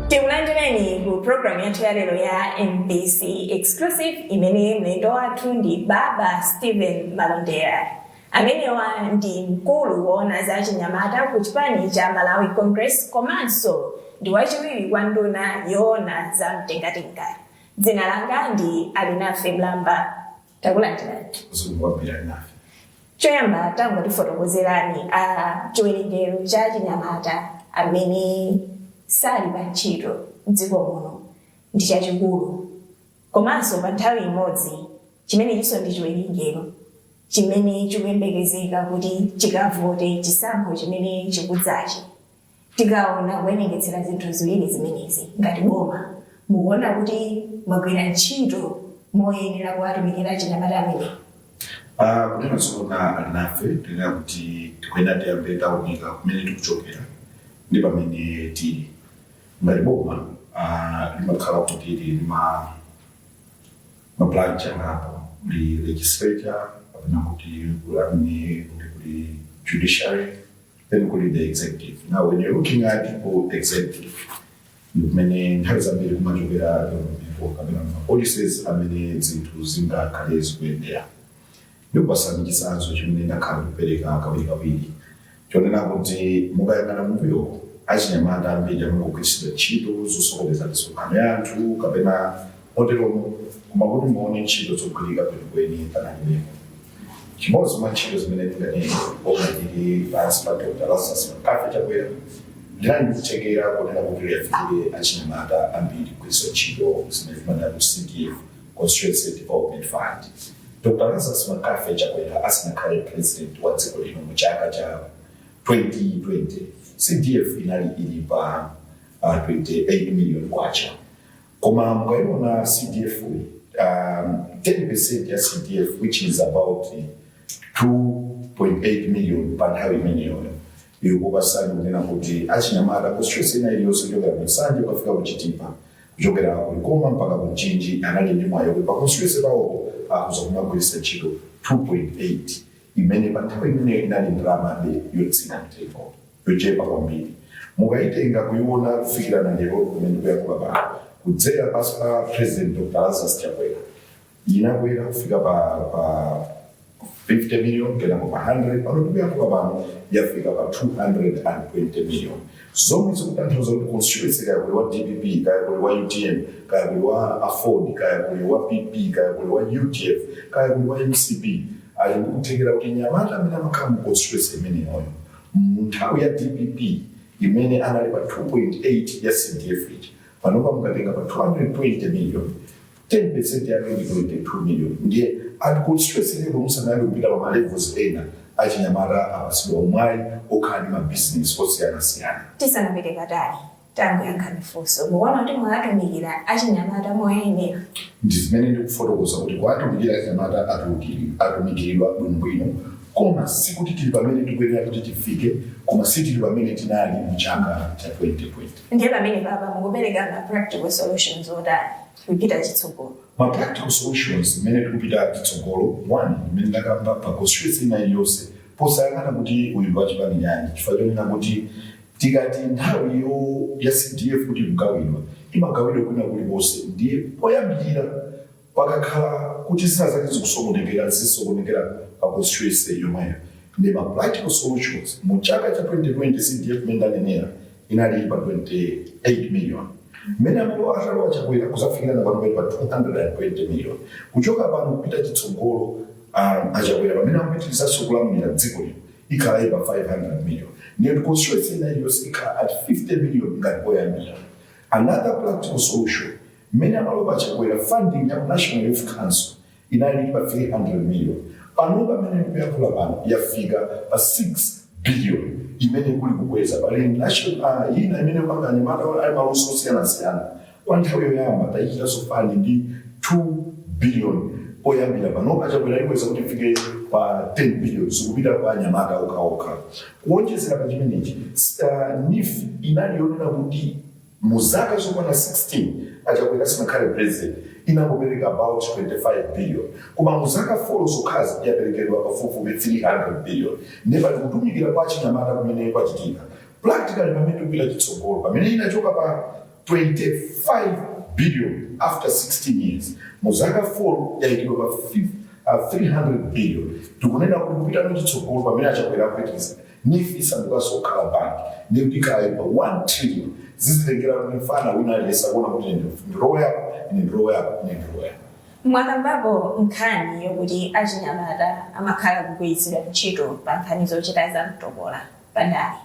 Tikulandireni ku program yathu ya lero ya MBC Exclusive, imene mlendo wathu ndi Baba Stephen Malondera. Amenewa ndi mkulu woona za chinyamata ku chipani cha Malawi Congress, komanso ndi wachiwiri kwa nduna yoona za mtengatenga. Dzina langa ndi Alinafe Mlamba. Takulandirani. Zikukwambira nafe. Choyamba, tangotifotokozerani a chiwerengero cha chinyamata amene sali pa ntchito mdziko muno ndi chachikulu, komanso pa nthawi imodzi chimenechinso ndi chiwerengero chimene chikuyembekezeka kuti chikavote chisankho chimene chikudzachi. Tikaona kuwerengetsera zinthu ziwiri zimenezi, ngati boma mukuona kuti mwagwira ntchito moyenera kuwatumikira chinyamata amene? Kunena zoona, Alinafe, tinena kuti tikuyenera tiyambe taunika kumene tikuchokera ndi pamene tili. Ngati boma limakhala kuti lili ma branch angapo: kuli legislature, kapena kuti kuli amene kuli judiciary, then kuli the executive. Now, when you're looking at ku executive, kumene nthawi zambiri kumachokera ndondomeko kapena ma policies amene zinthu zingakhale zikuyendera, ndikupasani chitsanzo chimene ndakhala ndikupereka kawirikawiri, chonena kuti mukayang'ana mumbuyo, achinyamata ambiri amangogwiritsidwa ntchito zosokoneza misonkhano ya anthu kapena moteromo, koma kuti muone ntchito zogwirika kwenikweni, panalibepo. Chimodzi mwa ntchito zimene ndinganene, boma lili pansi pa Dr Lazarus McCarthy Chakwera linali ndikuthekera kuonera kuti liyafikire achinyamata ambiri kugwiritsa ntchito zimene timanena ku CDF, Constituency Development Fund. Dr Lazarus McCarthy Chakwera asanakhale president wa dziko lino mu chaka cha 2020, CDF inali ili pa 28 million kwacha. Koma mukayiona CDF, 10% ya CDF, which is about 2.8 million pa nthawi imeneyoyo, ikupasani kunena kuti achinyamata constituency ina iliyonse, kuchokera ku Nsanje kukafika ku Chitipa, kuchokera ku Likoma mpaka ku Mchinji, anali ndi mwayi kuti pa constituency pawopo akhoza kumagwiritsa ntchito 2.8, imene pa nthawi imeneyo inali ndalama yotsika mtengo, yochepa kwambiri. Mukayitenga kuiona kufikira na lero kumene ndikuyankhula pano, kudzera pasi pa President Dr Lazarus Chakwera, inakwera kufika pa 50 million, kenako pa 100. Pano tikuyankhula pano yafika pa 220 million, zomwe zikutanthauza kuti constituency, kaya kuli wa DPP, kaya kuli wa UTM, kaya kuli wa AFORD, kaya kuli wa PP, kaya kuli wa UDF, kaya kuli wa MCP, ali ndikuthekera kuti nyamata amene amakhala mu constituency imeneyoyo mu nthawi ya DPP imene anali pa 2.8 ya CDF iji, panopa mukatenga pa 220 million, 10% yake ndi 22 million. Ndiye at constituency level, musanayambe kupita pa ma levels ena, achinyamata apasidwa umwayi okhala ndi mabizinesi osiyanasiyana. Tisanapite patali, tangoyankhani funso: mukuona kuti mwatumikira achinyamata moyenera? Ndi zimene ndikufotokoza kuti kuwatumikira achinyamata, atumikiridwa bwinobwino, koma sikuti tili pamene tikuyenera kuti tifike, koma sitili pamene tinali mu chaka cha 2020. Ndiye pamene papa mukupereka ma practical solutions otani kupita chitsogolo? Ma practical solutions imene tikupita chitsogolo, one, imene ndakamba, pa constituency ina iliyonse, posayang'ana kuti uyu ndi wachipani chanji, chifukwa chonena kuti tikati nthawi yo ya CDF kuti ikugawidwa, imagawidwa kwina kulikonse. Ndiye poyambirira pakakhala kuti zina zake zikusokonekera, zisokonekera pa constituency yomweyo. Ndi ma practical solutions, mu chaka cha 2020 CDF imene ndanenera inali pa 28 million. Mmene amalo atalowa Chakwera kuzafikirana pano pali pa 220 million. Kuchoka pano kupita chitsogolo, aChakwera pamene akupitirizaso kulamulira dziko lino, ikhala ili pa 500 million. Ndiye constituency ina iliyonse ikhala at 50 million ngati poyambira. Another practical solution, mmene amalowa Chakwera, funding ya ku National Youth Council inali pa 300 million. Pano pamene ndikuyankhula pano yafika pa 6 billion, imene kuli kukweza. Pali national ina imene kupanga anyamata ali maluso osiyanasiyana. Kwa nthawi yoyamba tayichitanso fund ndi 2 billion. Poyambira pano aChakwera ikweza kuti ifike pa 10 billion, zikupita kwa anyamata okhaokha. Kuonjezera pa chimenechi, NEEF inali yonena kuti mu zaka zokwana 16 aChakwera asanakhale president inangopereka about 25 billion, koma mu zaka 4 zokhazi yaperekedwa pafupifupi 300 billion. Ndiye pali kutumikira kwa achinyamata kumene kwachitika practically pamene tikupita chitsogolo, pamene inachoka pa 25 billion after 16 years. Mu zaka 4 yayikidwa pa 300 billion. Tikunena kuti kupita chitsogolo, pamene aChakwera akupitiriza, NEEF isandukanso kukhala banki, ndikuti ikhala pa 1 trillion. Zizitengera kuti mfana wina aliyense akuona kuti ine ndirowa yako, ine ndirowa yako, ine ndirowa yako. Mwakambapo nkhani yokuti achinyamata amakhala kugwiritsidwa ntchito pa nkhani zochita za mtopola pandale.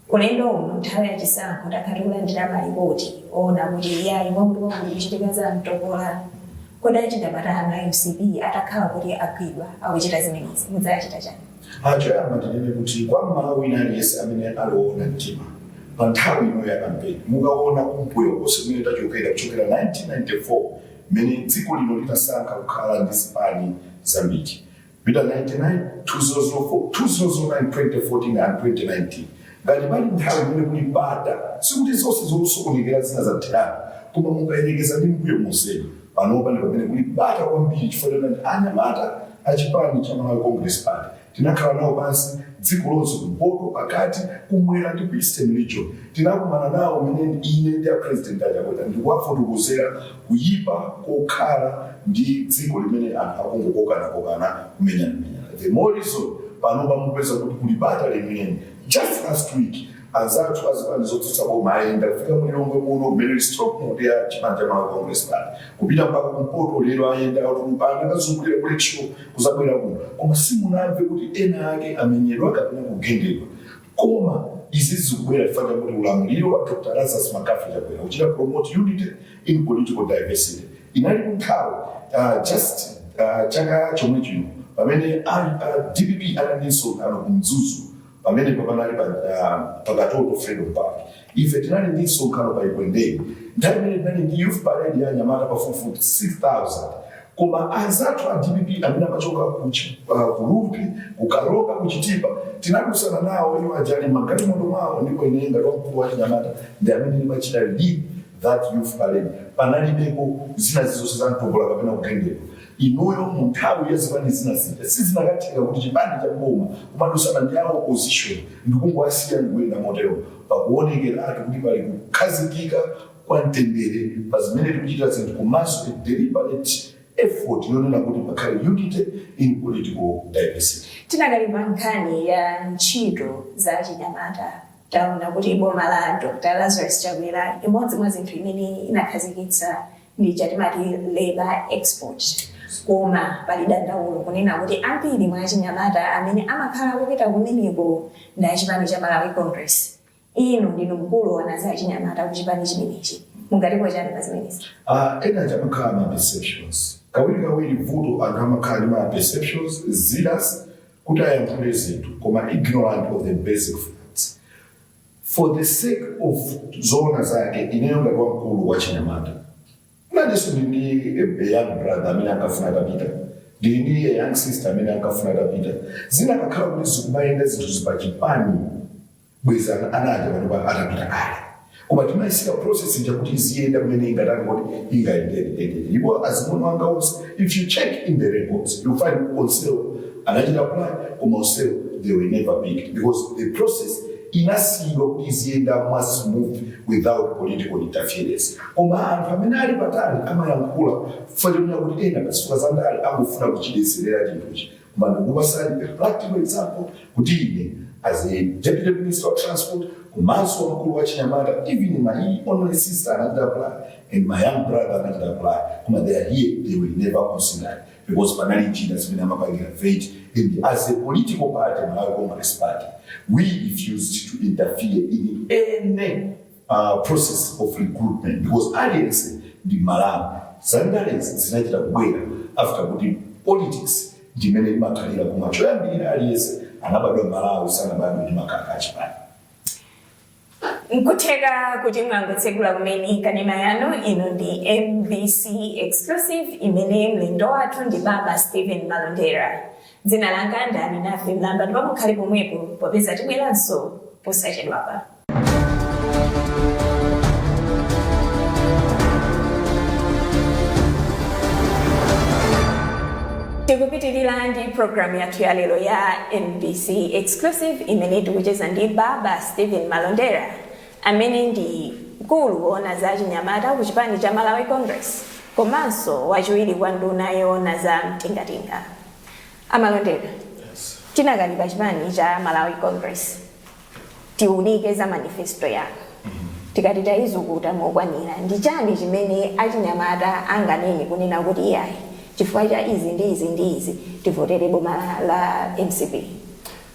Ulendo uno, nthawi yachisankho, takhala tikulandira malipoti oona kuti iyayi, mwakuti mwakuti kuchitika za mtopola. Kodi achinyamata anu a MCP atakhala kuti agwidwa akuchita zimenezi, mudzachita chani? Choyamba tinene kuti kwa Mmalawi wina aliyense amene aliona mtima pa nthawi ino ya kampeni, mukaona kumbuyo konse kumene tachokera, kuchokera 1994 mmene dziko lino linasankha kukhala ndi zipani zambiri, kupita 99, 2004, 2009, 2014 and 2019, ngati pali nthawi imene kuli bata, sikuti zonse zosokonekera zina zatheratu, koma mukayerekeza ndi mbuyo monsenu, panopa ndi pamene kuli bata kwambiri, chifukwa chonati anyamata achipani cha Malawi Congress Party tinakhala nawo pansi dziko lonse, kumpoto, pakati, kumwera ndi ku Eastern Region. Tinakumana nawo mene ine ndi a President aChakwera, ndikuwafotokozera kuyipa kokhala ndi dziko limene anthu akungokokanakokana, kumenyanamenyana. The more reason panopa mupeza kuti kuli bata limene. Just last week anzathu azipani zotsutsa boma ayenda kufika muLilongwe muno, kumene stronghold ya chipani cha Malawi Congress Party, kupita mpaka kumpoto. Lero ayenda atuluka, akazungulira ku Lakeshore, kuzabwera kuno, koma simunamve kuti ena ake amenyedwa kapena kugendedwa. Koma izi zikubwera chifukwa chakuti ulamuliro wa Dr Lazarus McCarthy Chakwera uchita promote unity in political diversity. Inali kunthawi just chaka chomwe chino pamene DPP anali ndi msonkhano ku Mzuzu, pamene papanali pa Katoto Freedom Park. Ife tinali ndi msonkhano pa Ekwendeni. Nthawi imene tinali ndi youth parade ya anyamata pafupifupi 6000, koma anzathu a DPP amene amachoka ku Rumphi, ku Karonga, ku Chitipa, tinadusana nawo iwo ajali magalimoto mwawo, ndipo ine ngati wamkulu wa chinyamata ndi amene ndimachita lead that youth parade. Panalibeko zina zizonse za mtopola kapena kugendedwa. Inuyo, mu nthawi ya zipani zina zija sizinakatheka kuti chipani cha boma kumadusana ndi awo opposition ndikungowasiya ndikuyenda motero. Pakuonekeratu kuti pali kukhazikika kwa mtendere pa zimene tikuchita zinthu, komanso a deliberate effort yonena kuti pakhale unity in political diversity. Tinakali pa nkhani ya ntchito za chinyamata, taona kuti boma la Dr Lazarus Chakwera, imodzi mwa zinthu imene inakhazikitsa ndi chatimati labour export. Koma pali dandaulo kunena kuti ambiri mwa achinyamata amene amakhala kupita kumeneko ndi achipani cha Malawi Congress. Inu ndinu mkulu woona za achinyamata ku chipani chimenechi, mungatipo chani pa zimenezi? Ena amakhala ma perceptions. Kawiri kawiri vuto anthu amakhala ndi ma perceptions, zealous kuti ayankhule zinthu, koma ignorant of the basic facts. For the sake of zoona zake, ineyo ngati wamkulu wa chinyamata, nanenso ndili ndi a young brother amene ankafuna atapita, ndili ndi a young sister amene ankafuna atapita. Zinakakhala kuti zikumayenda zinthu zipachipani, bweza anaja panopa atapita kale, koma timayisika process njakuti iziyenda kumene ingatani, kuti ingayendere. Ndipo azing'ono anga onse, if you check in the records, you find onsewo anachita apply, koma onsewo they were never picked because the process inasiyidwa kuti iziyenda mwa smooth without political interference. Koma anthu amene ali patali amayankhula kufanira kuti ena pazifukwa za ndale angofuna kuchideserera chinthuchi. Koma ndikupasani a practical example kuti ine as a deputy minister of transport komanso wamkulu wa chinyamata, even my only sister anachita apply and my young brother anachita apply, koma they are here, they were never considered because panali njira zimene amapangira vet, and as a political party, Malawi Congress Party, we refused to interfere in any process of recruitment because aliyense ndi Malawi. Zandalezi zinachita kubwera after kuti politics ndimene imakhalira, koma choyambirira aliyense anabadwa Malawi, sanabadwe ndi makaka achipani. Nkutheka kuti mwangotsegula kumene kanema yanu, ino ndi MBC Exclusive imene mlendo wathu ndi Baba Stephen Malondera. Dzina langa ndani nafe Mlamba, ndipo mukhale pomwepo popeza tibweranso posachedwapa. Tikupitirira ndi programu yathu ya lero ya MBC Exclusive imene tikucheza ndi Baba Stephen Malondera, amene ndi Mkulu woona za chinyamata ku chipani cha Malawi Congress komanso wachiwiri kwa nduna yoona za mtengatenga. Amalondera, Yes. tinakali pa chipani cha Malawi Congress, tiunike za manifesto yanu. Tikati tayizukuta mokwanira, ndi chani chimene achinyamata anganene kunena kuti iyayi, chifukwa cha izi ndi izi ndi izi, tivotere boma la MCP?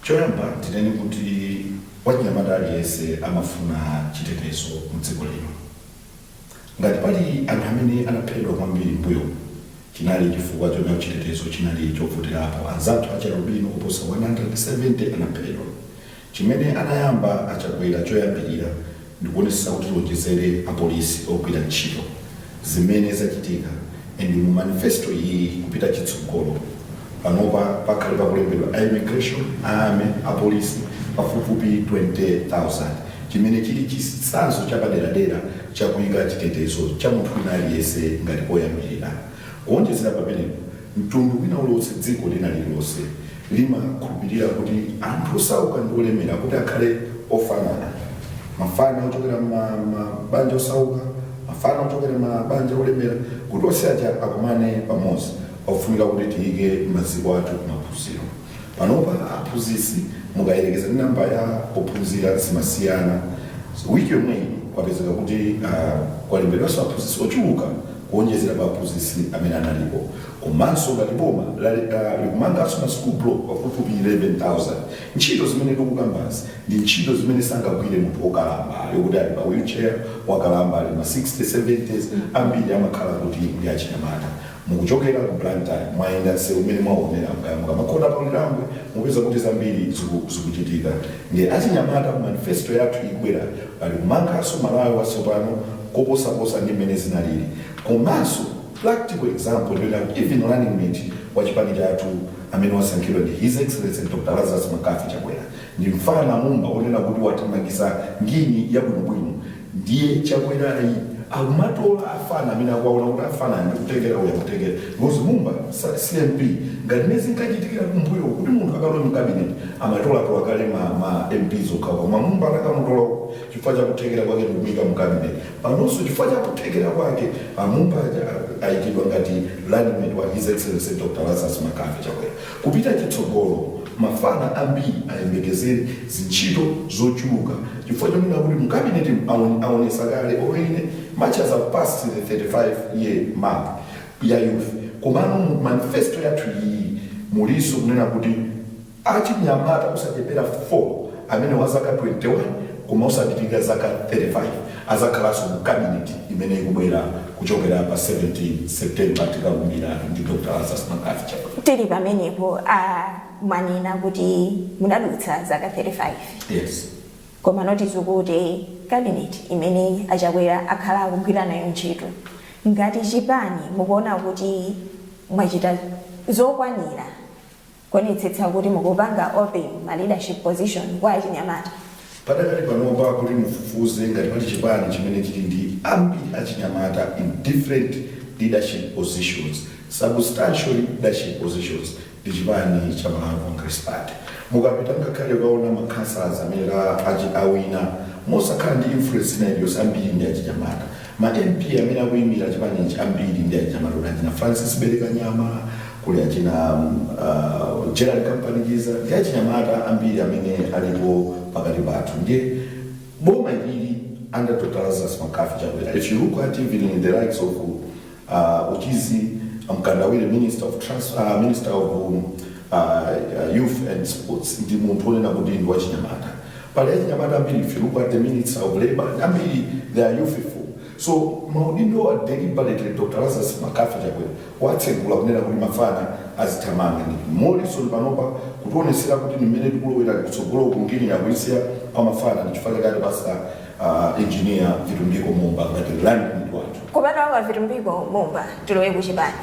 Choyamba tinene kuti wachinyamata aliyense amafuna chitetezo mdziko lino. Ngati pali anthu amene anaphedwa kwambiri mbuyo, chinali chifukwa chona chitetezo chinali chovutirapo. Anzathu achialubino kuposa 170 anaphedwa. Chimene anayamba aChakwera choyambirira ndikuonetsetsa kuti tionjezere apolisi ogwira ntchito, zimene zachitika. And mu manifesto iyi kupita chitsogolo, panopa pakhale pakulembedwa a immigration, army, apolisi pafupifupi 20,000, chimene chili chitsanzo chapaderadera chakuyika chitetezo cha munthu wina aliyense ngati poyambirira. Kuonjezera pamenepo, mtundu wina uliwonse, dziko lina lililonse limakhulupirira kuti anthu osauka ndi olemera kuti akhale ofanana, mafana ochokera mabanja osauka, mafana ochokera mabanja olemera, kuti onse aja akumane pamodzi, pakufunika kuti tiyike maziko athu kumaphunziro. Panopa aphunzitsi mukayerekeza ndi namba ya ophunzira zimasiyana. Wiki yomweyi kwapezeka kuti kwalembedwanso aphunzitsi ochuluka kuonjezera pa aphunzitsi amene analipo. Komanso ngati boma likumanganso ma school block pafupifupi 11,000. Ntchito zimene tikukambazi ndi ntchito zimene sangagwire munthu wokalamba, yokuti ali pa wheelchair, wakalamba, ali ma 60 70s. Ambiri amakhala kuti ndi achinyamata. Mukuchokera ku Blantyre, mwayenda msewu umene mwaonera, mukamakhota pa Lilongwe mupeza kuti zambiri zikuchitika ndi achinyamata. Mu manifesto yathu ikubwera pali kumanganso Malawi watsopano koposaposa ndi mmene zinalili. Komanso practical example ndiyona kuti even running mate wa chipani chathu amene wasankhidwa ndi His Excellency Dr Lazarus McCarthy Chakwera ndi mfana Mumba onena kuti wathamangisa ngini yabwinobwino. Ndiye Chakwerayi akumatola afana amene akuwaona kuti afana ndikutengera uya kutengera, because Mumba CMP ngati mene zinkachitikira kumbuyo kuti munthu akalowe mu cabinet amatolatola kale ma MPs okhawa, koma Mumba anakamutola chifukwa chakuthekera kwake ndikumuyika mu cabinet. Panonso chifukwa chakuthekera kwake, amumba aja ayikidwa ngati running mate wa His Excellency Dr Lazarus McCarthy Chakwera. Kupita chitsogolo, mafana ambiri ayembekezere zintchito zochuluka chifukwa chonena kuti mu cabinet aonesa kale oine much as have passed the 35 year mark ya youth. Komano mu manifesto yathu iyi muliso kunena kuti achinyamata kusachepera 4 amene wa zaka 21 koma osapitirira zaka 35 azakhalanso mu cabinet imene ikubwera kuchokera pa 17 September tikalumbira ndi Dr Lazarus McCarthy Chakwera. Tili pamenepo, a mwanena kuti munadutsa zaka 35. Yes. Koma notizukute cabinet imene aChakwera akhala akugwira nayo ntchito, ngati chipani mukuona kuti mwachita zokwanira kuonetsetsa kuti mukupanga open ma leadership position kwa achinyamata? Padakali panopa, kuti mufufuze ngati pali chipani chimene chili ndi ambiri achinyamata in different leadership positions, substantial leadership positions, ndi chipani cha Malawi Congress Party. Mukapita ngakhale ukaona ma councillors amene awina mosakhala ndi influence ina iliyonse, ambiri ndi achinyamata. Ma MP amene akuyimira chipanichi ambiri ndi achinyamata, kuli achina Francis Belekanyama, kuli achina Gerald Kampanikiza, ndi achinyamata ambiri amene alipo pakati pathu. Ndiye boma ilili under Dr Lazarus McCarthy Chakwera, if you look at even in the likes of Uchizi Mkandawire, minister of youth and sports, ndi munthu onena kuti ndi wachinyamata. Pali achinyamata ambiri. If you look at the minister of labor, ambiri they are youthful. So maudindo wa deliberately Dr Lazarus McCarthy Chakwera watsegula kunena kuti mafana azithamanga. Ndi Morrison panopa kutionesera kuti nimene tikulowera kutsogolo kungini yakuisiya kwa mafana, ndi chifukwa chake pastor Engineer Vitumbiko Mumba ngati running mate wathu. Kupatula kwa Vitumbiko Mumba, tilowe kuchipani.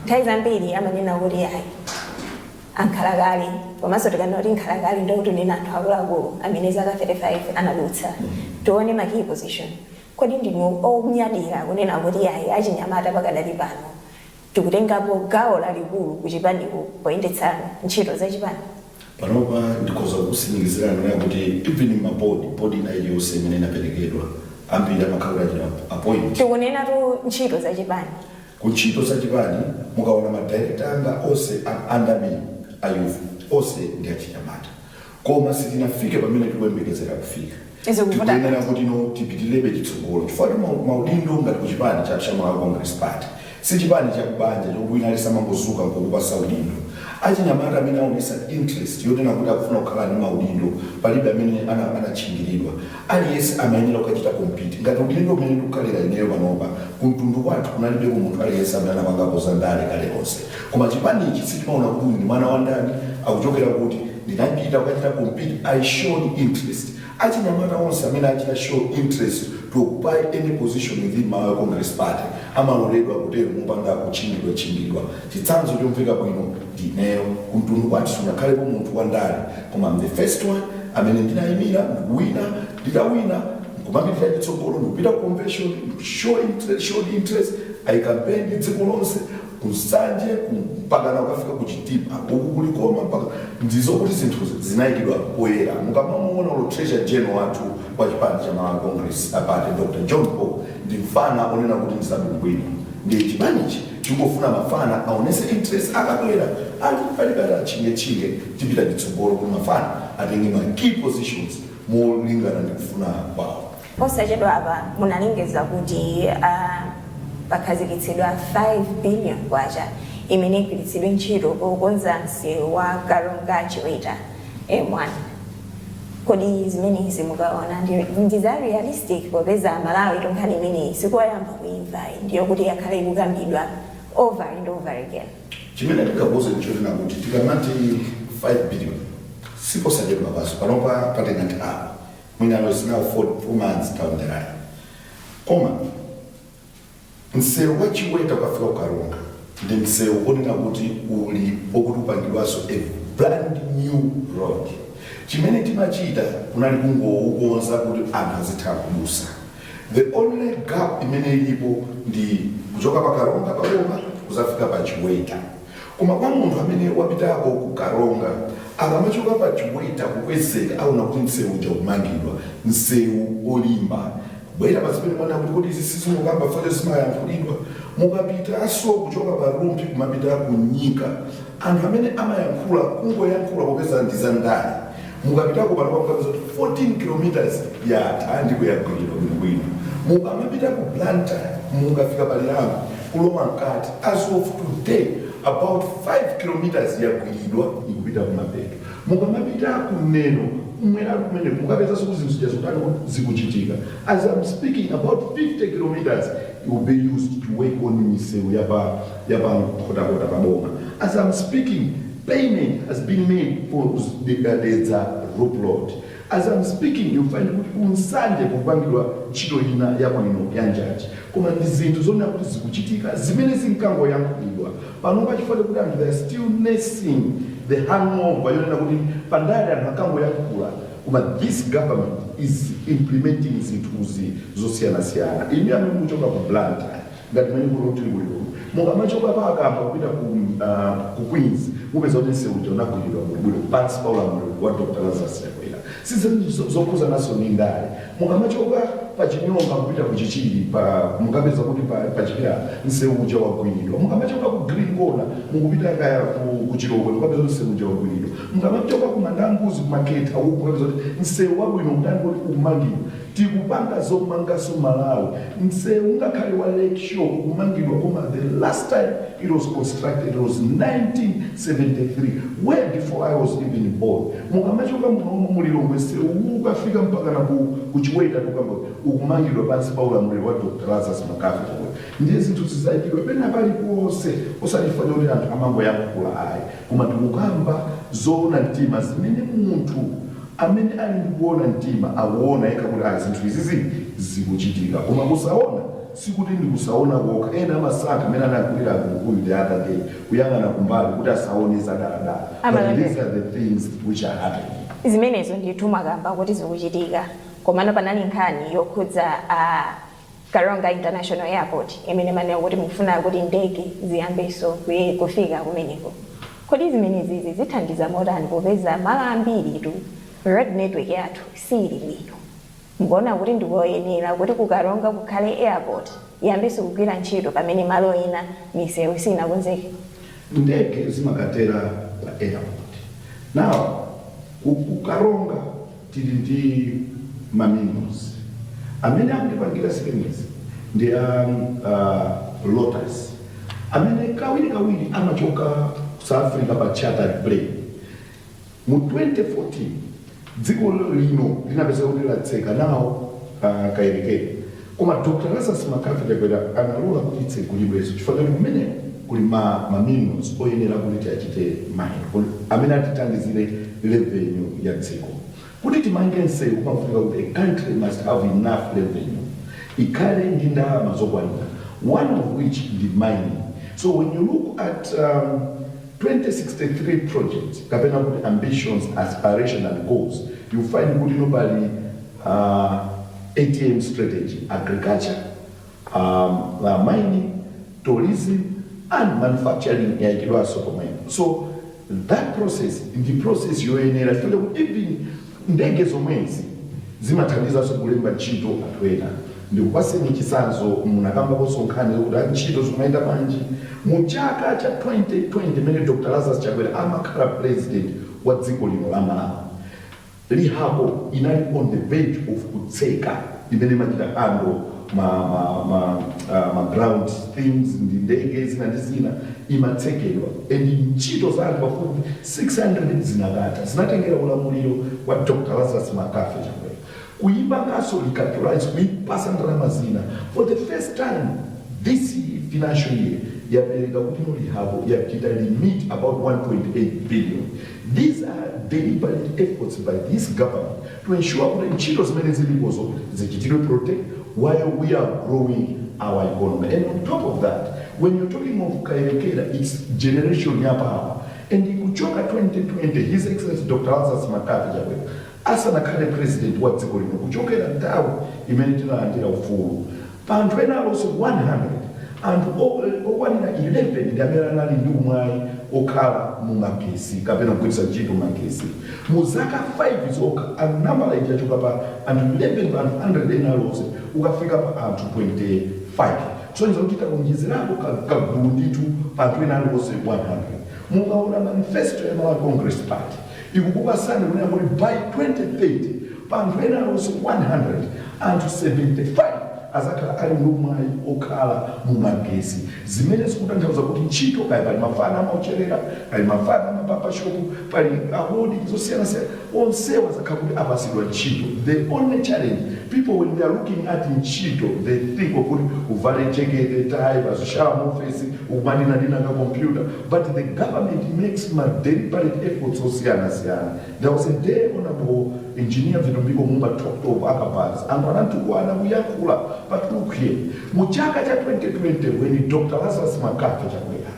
Nthawi zambiri amanena kuti ayi, ankhalakale, komanso tikanena kuti nkhalakale ndikuti unena anthu akuluakulu amene zaka 35 anadutsa. Tione ma key position. Kodi ndinu onyadira kunena kuti ayi, achinyamata pakadali pano tikutengapo gawo lalikulu kuchipaniku poyendetsa ntchito zachipani? Panopa ndikhoza kutsimikizirani kunena kuti even ma board, board ina iliyonse imene inaperekedwa Ambiri amakhala achita appoint. Tikunena tu ntchito zachipani. Ku ntchito zachipani, mukaona ma director anga onse under me a youth, onse ndi achinyamata, koma sitinafike pamene tikuyembekezera kufika. Izikuvuta. Tikuyenera kuti no, tipitirebe chitsogolo, chifukwa ti maudindo ngati kuchipani cha Malawi Congress Party si chipani chakubanja chokuti wina alisamangozuka nkukupasa udindo. Achinyamata amene aonesa interest yotena kuti akufuna kukhala ndi maudindo, palibe amene anatchingiridwa. Aliyense amayenera kukachita compete. Ngati udindo umene ndikukhalira ineyo panopa, kumtundu kwathu kunalibeko munthu aliyense amene anapangapo za ndale kale lonse, koma chipanichi sitimaona kuti uyu ndi mwana wa ndani, akuchokera kuti. Ndinapita kukachita compete. I showed interest. Achinyamata onse amene achita show interest to occupy any position within Malawi Congress Party amaloledwa kutero mopanda kutchingidwa tchingidwa. Chitsanzo chomveka bwino ndineyo. Kumtundu kwathu sinakhalepo munthu wandale, koma I'm the first one amene ndinayimira ndikuwina. Nditawina, nkumapitira chitsogolo, ndikupita ku convention, show interest, showed interest. I campaigned dziko lonse, kuSanje mpaka ukafika kuChitipa, uku kulikoma mpaka ndizokuti zinthu zinayikidwa poyera. Mukamamuona ulo treasurer general wathu wa chipani cha Malawi Congress Party, Dr John Paul, ndi mfana onena kuti ndizabwinobwino. Ndi chipanichi chikufuna mafana aonese interest. Akabwera ali palibe atachingetchinge, tipita chitsogolo kuti mafana atenge ma key positions molingana ndi kufuna kwawo. Posachedwa apa munalengeza kuti pakhazikitsidwa 5 billion kwacha imene igwiritsidwe ntchito pokonza msewu wa Karonga Chiweta M1. Kodi zimenezi mukaona ndi za realistic, popeza Malawi tonkhani imeneyi sikoyamba kuimvayi, ndiyo kuti yakhale ikukambidwa over and over again? Chimene tingakuuze nchonena kuti tikamati 5 billion, siposachedwa paso panopa, patenga nthawi, mwina is now 4 months down the line. Koma msewu wa Chiweta ukafika kuKaronga ndi msewu onena kuti uli okuti upangidwanso a brand new road. Chimene timachita kunali kungoukonza kuti anthu azitha kudusa. The only gap imene ilipo ndi kuchoka pa Karonga paboma kuzafika pa Chiweta. Koma kwa munthu amene wapitako ku Karonga, akamachoka pa Chiweta kukwezeka, aona kuti msewu uja ukumangidwa, msewu olimba. Kubwera pa zimene mwana kuti kodi izi sizimukamba fote zimayankhulidwa. Mukapitanso kuchoka pa Rumphi kumapita ku Nyika, anthu amene amayankhula kungoyankhula popeza ndi za ndale. Mukapitako pano mukapeza kuti 14 kilometers yatha ndipo yagwiridwa bwinobwino. Mukamapita ku Blantyre, mukafika pa Lilongwe kulowa mkati, as of today about 5 kilometers yagwiridwa, ikupita kumapeto. Mukamapita kuneno kumwera kumene, mukapezanso kuti zinthu zija zikutani, zikuchitika. As I'm speaking, about 50 kilometers will be used to work on misewu yapa Nkhotakota paboma. As I'm speaking, payment has been made for the Dedza Rope Road. As I'm speaking, you find kuti kuNsanje kupangidwa ntchito ina yabwino ya njanji. Koma ndi zinthu zonena kuti zikuchitika zimene zinkangoyankhulidwa. Panopa chifukwa kuti anthu, they are still nursing the hangover yonena kuti pandale anthu akangoyankhula, koma this government is implementing zinthuzi zosiyanasiyana. Inu amene mukuchoka ku Blantyre, ngati mene kuno tili kuLilongwe, mukamachoka pa Akamba kupita ku Queens, mupeza kuti msewu uja unagwiridwa bwinobwino pansi pa ulamuliro wa Dr Lazarus Chakwera. Sizinthu zokhuza naso ni ndale. Mukamachoka pa Chinyonga kupita ku Chichiri pa, mukapeza kuti pa Chipilala msewu uja wagwiridwa. Mukamachoka ku Green Corner mukupita kaya ku Chilokwe, mukapeza kuti msewu uja wagwiridwa. Mukamachoka ku Mandambuzi kumaketha uku, mukapeza kuti msewu wabwino mutani kuti ukumangidwa. Tikupanga zomangaso Malawi. Msewu ngakhale wa Lake Shore ukumangidwa, koma the last time it was constructed, it was 1973, way before I was even born. Mukamachoka munomo muLilongwe, msewu ukafika mpaka na ku Chiweta tukamba ukumangidwa pansi pa ulamuliro wa Dr Lazarus McCarthy Chakwera. Ndiye zinthu zizayikidwa pena paliponse, osati kuti anthu amangoyankhula ayi, koma tikukamba zoona mtima zimene munthu amene ali ndi kuona mtima akuona yekha kuti ah, zinthu izizi zikuchitika. Koma kusaona sikuti ndi kusaona kokha. Ena amasankha amene anayankhulira Kunkuyu the other day, kuyang'ana kumbali kuti asaone zadaladala. But Amalandira. these are the things which are happening. Zimenezo ndithu mwakamba kuti zikuchitika, komano panali nkhani yokhudza Karonga International Airport imene manena kuti mufuna kuti ndege ziyambenso kufika kumeneko. Kodi zimenezizi zithandiza motani, popeza malo ambiri tu road network yathu sili bwino? Mukuona kuti ndikoyenera kuti kuKaronga kukhale airport iyambenso kugwira ntchito pamene malo ena misewu sinakonzeke? Ndege zimakatera pa airport. Now, kuKaronga tili ndi ma minerals amene akutipangira zimenezi ndi a Lotus, amene kawiri kawiri amachoka ku South Africa pa chartered plane. Mu 2014 dziko lino linapeza kuti latseka nawo Kayelekera, koma Dr Lazarus McCarthy Chakwera analola kuti itsegulidwenso chifukwa choti kumeneko kuli ma minerals oyenera kuti tiachite mine, amene atithandizire revenue ya dziko. Kuti timange msewu kumafunika kuti a country must have enough revenue, ikhale ndi ndalama zokwanira, one of which ndi mining. So when you look at 2063 project, kapena kuti ambitions, aspiration and goals, you find kuti nobody, ATM strategy, agriculture, mining, tourism and manufacturing yayikidwanso pomwepo. So that process ndi process yoyenera chifukwa kuti even ndege zomwezi zimathandizanso kulemba ntchito anthu ena. Ndikupaseni chitsanzo, munakambaponso nkhani zokuti ntchito zimayenda bwanji. Mu chaka cha 2020, imene Dr Lazarus Chakwera amakhala president wa dziko lino la Malawi, LIHACO inali on the verge of kutseka, imene imachita handle ma ground things ndi ndege zina ndi zina, imatsekedwa and ntchito za anthu pafupi 600 zinakata. Zinatengera ulamuliro wa Dr Lazarus McCarthy Chakwera kuyipanganso recapitalize, kuyipasa ndalama zina. For the first time this financial year yapereka kuti no, LIHACO yachita remit about 1.8 billion. These are deliberate efforts by this government to ensure kuti ntchito zimene zilipozo zichitidwe protect while we are growing our economy. And on top of that, when you're talking of Kayelekera, it's generation ya power, and kuchoka 2020, His Excellency Dr Lazarus McCarthy Chakwera asanakhale president wa dziko lino, kuchokera nthawi imene tinalandira ufulu, pa anthu ena alonse 100, anthu okwanira 11 ndi amene anali ndi umwayi okhala mu magesi kapena kugwiritsa ntchito magesi. Mu zaka 5 zokha, nambala iji yachoka pa anthu 11 pa anthu 100 ena alonse ukafika pa anthu 25, kusonyeza kuti takunjizirako kagulu ndithu pa anthu ena aliwonse 100. Mukaona manifesto ya Malawi Congress Party, ikukupasani kunena kuti by 2030, pa anthu ena aliwonse 100, anthu 75 azakhala ali ndi umwayi okhala mu magesi, zimene zikutanthauza kuti ntchito, kaya pali mafana amaucherera, pali mafana ama barber shop, pali ahodi zosiyanasiyana, onsewa azakhala kuti apasidwa ntchito. The only challenge, people when they are looking at ntchito, they think of kuti uvale jekete, tai, pazishala mu ofesi, ukumadinadina ka computer, but the government makes ma deliberate efforts osiyanasiyana. There was a day Honorable Engineer Vitumbiko Mumba talked of akabaza, anthu anantukwana kuyankhula, but look here, mu chaka cha 2020, when Dr Lazarus McCarthy Chakwera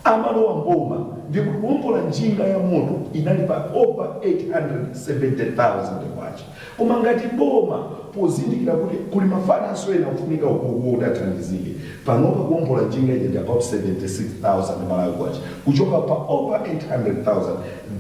amalowa mboma, ndikuti kuwombola njinga ya moto inali pa over 870,000 kwacha. Koma ngati boma, pozindikira kuti kuli mafananso ena kufunika ukuku kuti athandizike, panopa kuwombola njinga ija ndi about 76,000 Malawi kwacha, kuchoka pa over 800,000.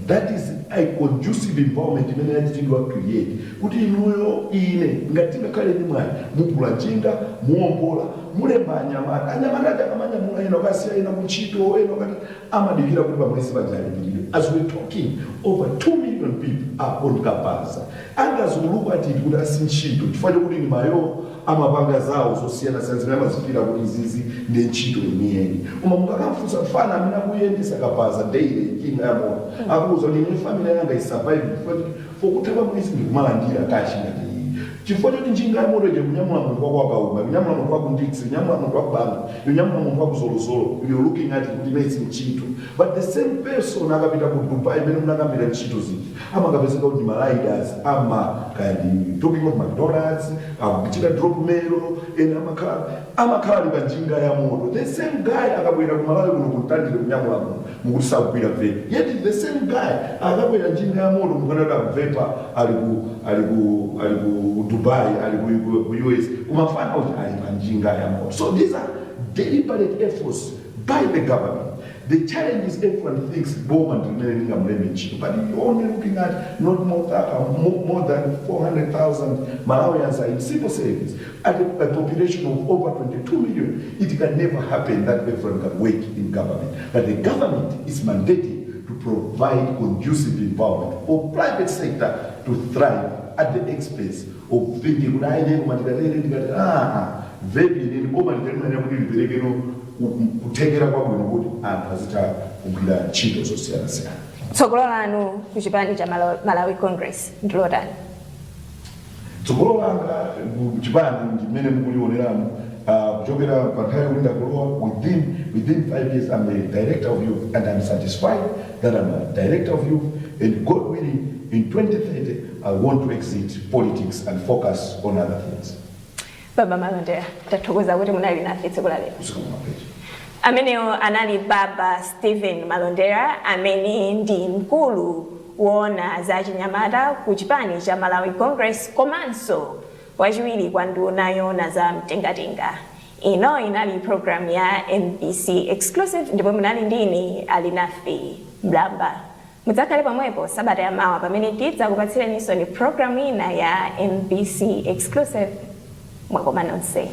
That is a conducive environment imene yachitidwa create kuti inuyo, ine, ngati tingakhale ndi mwayi, mugula njinga, muwombola, mulemba anyamata. Anyamata aja akamanyamula, ena ukasiya ena kuntchito, ena ukati amadikira kuti pamwezi paja alipiridwe. As we're talking, over 2 million people are on kabaza. Angazuluka atiti kuti asi ntchito chifukwa chokuti ni mayo amapanga zawo zosiyanasiyana zimene amazifira kuti izizi ndi ntchito yeniyeni. Koma mukakamfunsa mfana amene akuyendesa kabaza daily njinga ya moto, akuuza kuti ine family yanga isurvive chifukwa choti pokutha pa mwezi ndikumalandira cash ngati iyi, chifukwa choti njinga ya moto ije kunyamula munthu wako wakauma, kunyamula munthu waku Ndiksi, kunyamula munthu waku Banga, kunyamula munthu waku Zolozolo. You're looking at kuti imene ntchito, but the same person akapita ku Dubai, imene munakambira ntchito zija, amakapezeka kuti ma riders ama kandi, talking of McDonald's, akuchita drop mail, ena amakhala ali pa njinga ya moto. The same guy akabwera ku Malawi kuno kuntandire kunyamula munthu, mukuti sakugwira vape, yet the same guy akabwera njinga ya moto, mukanati akuvepa ali ku Dubai, ali ku US, kumafana kuti ali pa njinga ya moto. So these are deliberate efforts by the government. The challenge is everyone thinks boma ndimene lingamulembe ntchito, but you're only looking at not more than 400,000 Malawians are in civil service at a population of over 22 million. It can never happen that everyone can work in government, but the government is mandated to provide conducive environment for private sector to thrive at the expense of thinking kuti aine koma ndikatere ndikati vepi ineni boma ndikalimanya kuti liperekeno kuthekera kwabwino kuti anthu azitha kugwira ntchito zosiyanasiyana. Tsogolo lanu ku chipani cha Malawi Congress ndilotani? Tsogolo langa kuchipani ndimene mukulioneramo, kuchokera pa nthawi yokuti ndakulowa, within 5 years I'm a director of youth, and I'm satisfied that I'm a director of youth, and God willing, in 2030 I want to exit politics and focus on other things. Baba Malondera, tathokoza kuti munali nafe tsiku la lero. Kusika kumapeto. Amenewo anali Baba Stephen Malondera, amene ndi mkulu woona za chinyamata ku chipani cha Malawi Congress komanso wachiwiri kwa nduna yoona za mtengatenga. Ino inali program ya MBC Exclusive, ndipo munali ndine Alinafe Mlamba. Mudzakhale pomwepo sabata yamawa pamene tidzakupatsireninso ni program ina ya MBC Exclusive. Mwakoma nonse.